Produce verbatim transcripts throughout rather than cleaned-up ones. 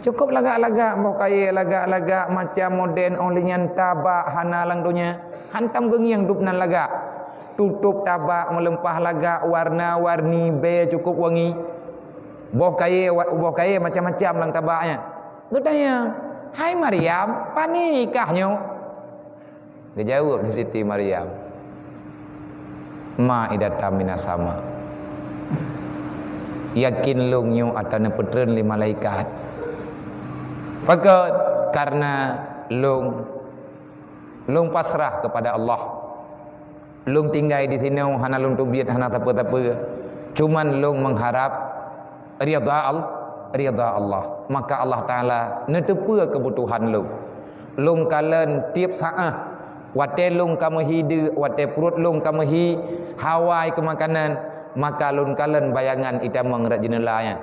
Cukup lagak-lagak, boh kayèe lagak-lagak, macam model óh lheueh nyan tabak hana lam donya. Hantom geungieng dub nan lagak. Tutôp tabak meuleumpah lagak, warna-warni, bèe cukup wangi. Boh kayèe wa-, boh kayèe macam-macam lam tabak nyan. Geutanyong, "Hai Maryam, pane kah nyoe?" Geujaweueb lé Siti Maryam, "Ma'idatan minas sama." Yakin lôn nyoe atra neupeutreun lé malaikat. Pakon? Karena lôn, lôn pasrah kepada Allah. Lôn tinggai di sinoe hana lôn teubiet hana sapeue-sapeue. Cuman lôn mengharap ridha Al-, ridha Allah. Maka Allah Taala neuteupeue keubutuhan lôn. Lôn kalon tiep saát, watèe lôn ka meuhi deuk, watèe pruet lôn ka meuhi hawa keu makanan, maka lôn kalon bayangan itamong rot jeuneula nyan.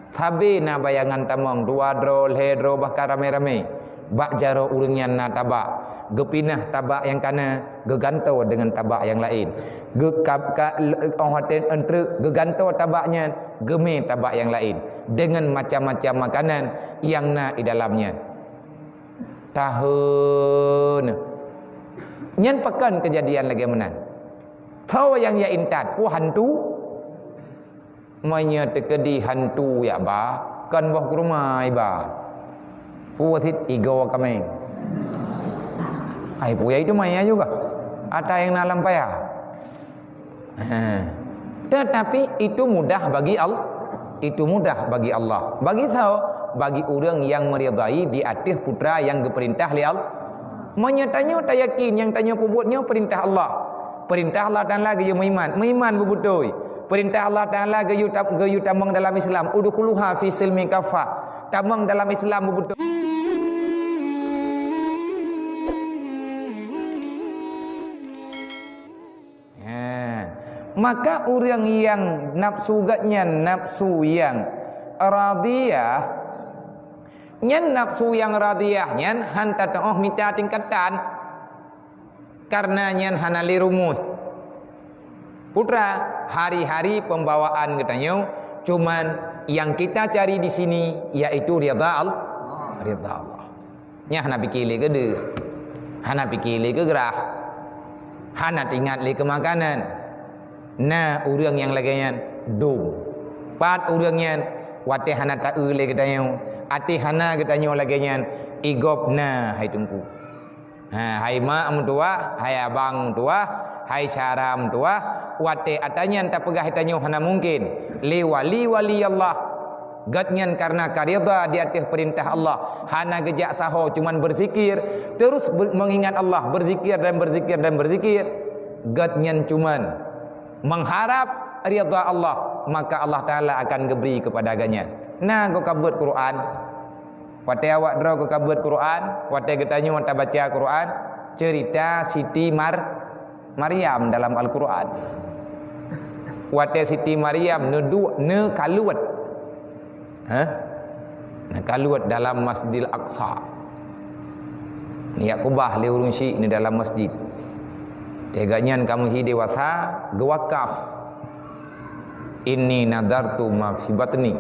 Sabe na bayangan tamong dua droe, lhèe droe, bahkan ramé-ramé. Bak jaroe ureuëng nyan na tabak. Geupinah tabak nyang kana, geugantoe deungon tabak nyang laén. Geukab-, ka-, óh watèe eunteuk, geugantoe tabak nyan, geumè tabak nyang laén deungon macam-macam makanan nyang na di dalam nyan. Tahun nyan pakon keujadian lagèe meunan. Tho nyang ya intat, peue hantu? Meunyoe teukeudi hantu jak ba, kon boh kurma iba. Peue cit, igoe kaméng. Ai, peue itu maya juga. Ata nyang na lam paya. Ha. Tetapi itu mudah bagi Al-, itu mudah bagi Allah. Bagi tho? Bagi ureuëng nyang meuridai di ateueh putra nyang geupeurintah lé Allah. Meunyoe tanyoe tayakin nyang tanyoe peubuet nyoe peurintah Allah, peurintah Allah Taala geuyue meuiman, meuiman beubeutôi. Peurintah Allah Taala geuyue ta-, geuyue tamong dalam Islam, "Udkhuluha fi silmi kaffah." Tamong dalam Islam beubeutôi. Ha. Maka ureuëng nyang nafsu geuh nyan nafsu nyang radiyah, nyan nafsu nyang radiyah nyan hana teuôh mita tingkatan. Karena nyan hana lé rumoh. Putra, hari-hari pembawaan geutanyoe, cuman nyang kita cari di sini yaitu ridha Allah. Ridha Allah. Nyan hana pike lé keu deuk, hana pike lé keu grah, hana teuingat lé keu makanan. Na ureuëng nyang lagèe nyan dum. Pat ureuëng nyan, watèe hana taeu lé geutanyoe, até hana geutanyoe lagèe nyan, igob na hai teungku. Ha, hai mak meutuwah, hai abang meutuwah, hai syara meutuwah, watèe ata nyan tapeugah tanyoe hana mungken. Lé wali-wali Allah, geuhnyan kareuna ka ridha di ateueh peurintah Allah, hana geujak saho, cuman beuzikir, terus ber-, mengingat Allah, beuzikir dan beuzikir dan beuzikir. Geuhnyan cuman mengharap ridha Allah, maka Allah Taala akan geubri keupada geuhnyan. Na goe ka beuet Quran. Watèe awak droe ka beuet Quran, watèe geutanyoe tabaca Quran, ceurita Siti Mar-, Maryam dalam Al-Quran. Watèe Siti Maryam neuduek neukaluet. Hah? Neukaluet dalam Masjidil Aqsa. Neujak keubah lé ureuëng syiek neuh dalam masjid. Teuga nyan ka meuhi dewasa, geuwakaf. "Inni nadartu ma fi batni."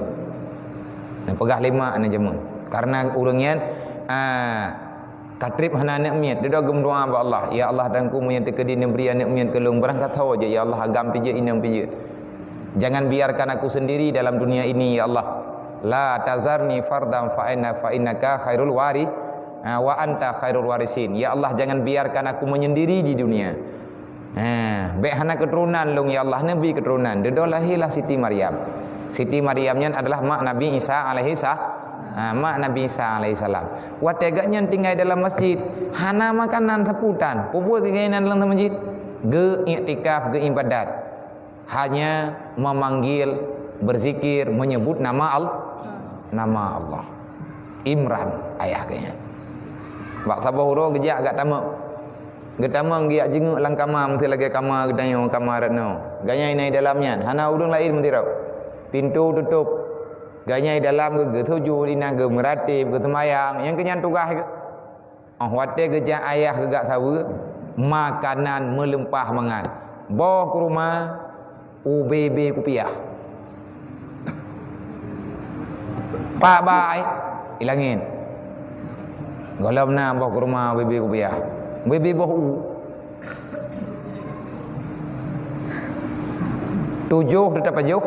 Neupeugah lé mak neuh jameun. Kareuna ureuëng nyan, ah, ka trép hana aneuk miet, dudoe geumeudoá bak Allah, "Ya Allah, Tuhanku, meunyoe teukeudi neubri aneuk miet keu lôn, barangkasoe jeuet, ya Allah, agam pih jeuet, inong pih jeuet. Jangan biarkan aku sendiri dalam dunia ini, ya Allah. La tazarni fardan fa inna, fa innaka khairul wari-, ah, wa anta khairul warisin. Ya Allah, jangan biarkan aku menyendiri di dunia." Ha, bèk hana keuturonan lôn, ya Allah, neubri keuturonan. Dudoe lahé lah Siti Maryam. Siti Maryam nyan adalah mak Nabi Isa alaihi sa-, ha, mak Nabi Isa alaihi salam. Watèe geuhnyan tinggai dalam masjid, hana makanan sapeue tan. Peue buet geuhnyan lam masjid? Geu-iktikaf, geuibadat. Hanya memanggil, berzikir, menyebut nama Al-, nama Allah. Imran, ayah geuhnyan. Bak saboh uroe geujak gak tamong. Geutamong geujak jingeuk lam kama, meusé lagèe kama geutanyoe, kama Retno. Geuhnyan na di dalam nyan, hana ureuëng laén meusidroe. Pintoe tutôp. Geuhnyan di dalam geu-, geusujut, inan geumeuratib, geuseumayang. Nyang keu nyan tugaih geuh. Óh watèe geujak ayah geugak saweue, makanan meuleumpah mangat. Boh kurma, ubé-bé kupiah. Pak bai, Di langét. Gohlom na boh kurma, bibi kupiah. Bibi boh u. Tujoh teutapajoh.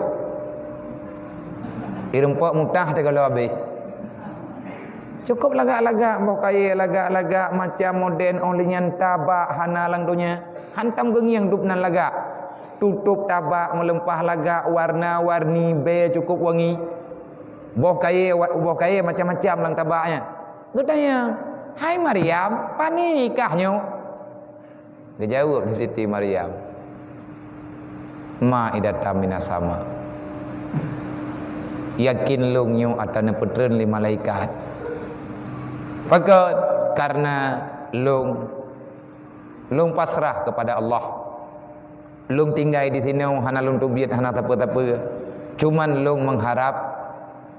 Ireumpok mutah teugalo abéh. Cukup lagak-lagak boh kayée, lagak-lagak macam modern, óh lheueh nyan tabak hana lam donya. Hantom geungieng dub nan lagak. Tutôp tabak meuleumpah lagak, warna-warni, bée cukup wangi. Boh kayée, wa-, boh kayée macam-macam lam tabak nyan. Geutanyong, "Hai Maryam, pane kah nyoe?" Geujaweueb lé Siti Maryam, "Ma idata minas sama." Yakin lôn nyoe ata neupeutreun lé malaikat. Pakon? Karena lôn, lôn pasrah kepada Allah. Lôn tinggai di sinoe hana lôn teubiet hana sapeue-sapeue. Cuman lôn mengharap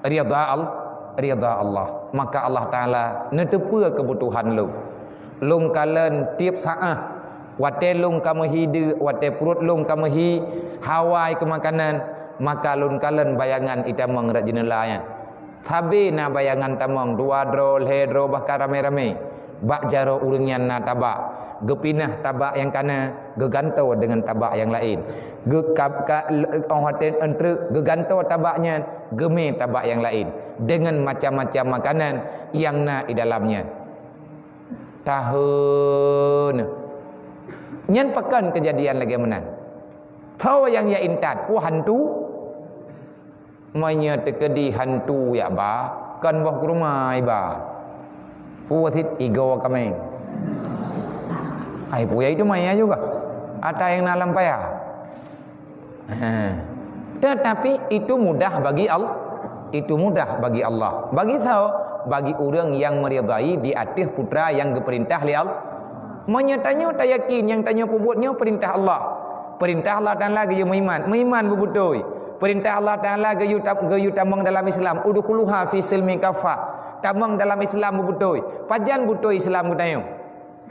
ridha Al-, ridha Allah. Maka Allah Taala neuteupeue keubutuhan lôn. Lôn kalon tieb saáh, watée lôn ka meuhi deuk, watée pruet lôn ka meuhi hawa keu makanan, maka lôn kalon bayangan itamong rot jeuneula nyan. Sabe na bayangan tamong dua droe, lhée droe, bahkan ramé-ramé. Bak jaroe ureuëng nyan na tabak, geupinah tabak nyang kana, geugantoe deungon tabak nyang laén. Geu-, ka-, ka-, óh watée eunteuk geugantoe tabak nyan, geumé tabak nyang laén deungon macam-macam makanan nyang na di dalam nyan. Tahu nyan pakon keujadian lagée meunan. Tho nyang ya intat, peue hantu? Meunyoe teukeudi hantu jak ba, kon boh kurma iba. Peue cit igoe kaméng. Hai peue ya itu maya juga. Ata nyang na lam paya. Ha. Tetapi itu mudah bagi Al-, itu mudah bagi Allah. Bagi tho, bagi ureuëng nyang meuridai di ateueh putra nyang geupeurintah lé Allah. Meunyoe tanyoe tayakin nyang tanyoe peubuet nyoe peurintah Allah. Peurintah Allah Taala geuyue meuiman, meuiman beubeutôi. Peurintah Allah Taala geuyue ta-, geuyue tamong dalam Islam, "Udkhuluha fi silmi kaffah." Tamong dalam Islam beubeutôi. Pajan beutôi Islam geutanyoe?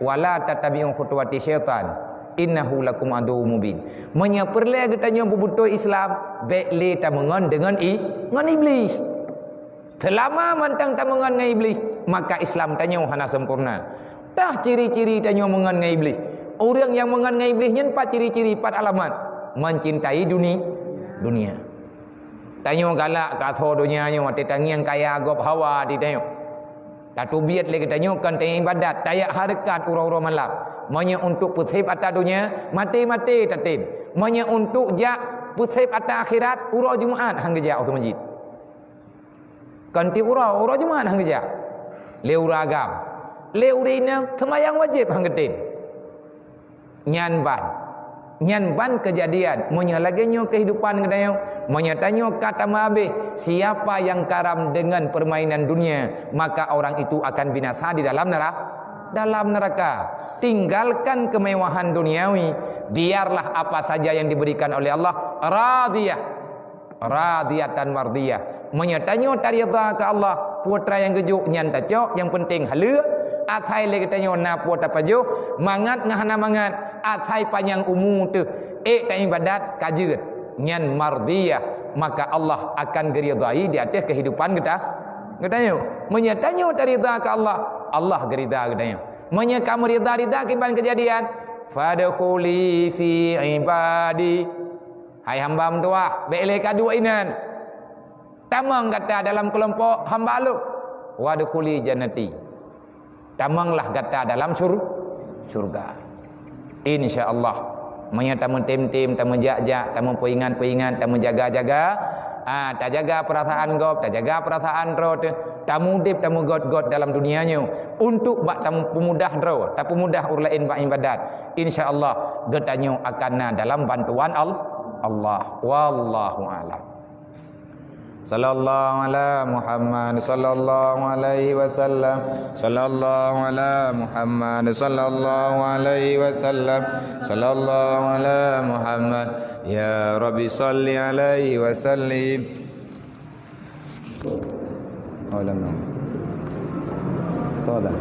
"Wala tattabi'u khutuwati syaitan, innahu lakum aduwwum mubin." Meunyoe peureulée geutanyoe beubeutôi Islam, bék lé tameungon deungon i-, ngon Iblih. Seulama mantong tameungon ngon Iblih, maka Islam tanyoe hana sempurna. Tah ciri-ciri tanyoe meungon ngon Iblih. Ureuëng nyang meungon ngon Iblih nyan pat ciri-ciri, pat alamat? Mencintai duni-, dunia. Tanyoe galak keu asoe donya nyoe, watée tangieng kaya gob hawa di tanyoe. Tateubiet lé geutanyoe kon tangieng ibadat, tajak hareukat uroe-uroe malam. Meunyoe untuk peuseb ata donya, maté-maté tatem. Meunyoe untuk jak peuseb ata akhirat, uroe Jumaat han geujak u masjid. Kon tieb uroe, uroe Jumaat han geujak. Lé ureuëng agam, lé ureuëng inong, seumayang wajéb han geutem. Nyan ban, nyan ban keujadian. Meunyoe lagée nyoe keuhidupan geutanyoe, meunyoe tanyoe ka tameuhabéh, siapa yang karam dengan permainan dunia, maka orang itu akan binasa di dalam nera-, dalam neraka. Tinggalkan kemewahan duniawi, biarlah apa saja yang diberikan oleh Allah, radiyah. Radiyatan mardiyah. Meunyoe tanyoe taridha keu Allah, putra nyang geujok nyan tacok, nyang penting haleue, asai lé geutanyoe na peue tapajoh, mangat ngon hana mangat, asai panyang umu teuh, ék taibadat ka jeuet, nyan mardiyah, maka Allah akan geuridai di ateueh keuhidupan geuta-, geutanyoe. Meunyoe tanyoe taridha keu Allah, Allah geuridha geutanyoe. Meunyoe ka meuridha-ridha kiban keujadian, fadkhuli fi ibadi. Hai hamba meutuwah, bék lé ka duek inan. Tamong gata dalam keulompok hamba Lôn. Wadkhuli jannati. Tamonglah gata dalam syur-, syurga. Insya Allah, meunyoe tameutem-tem, tameujak-jak, tameupeuingat-peuingat, tameujaga-jaga, ah, tajaga peurasaan gob, tajaga peurasaan droe teuh, tamuudeb, tameugot-got dalam dunia nyoe untuk bak tapeumudah droe, tapeumudah ureuëng laén bak ibadat. Insya Allah, geutanyoe akan na dalam bantuan Al-, Allah. Wallahu a'lam. Sallallahu ala Muhammad, sallallahu alaihi wasallam. Sallallahu ala Muhammad, sallallahu alaihi wasallam. Sallallahu ala Muhammad. Ya Rabbi salli alaihi wasallim. Oh, lama. Tolah.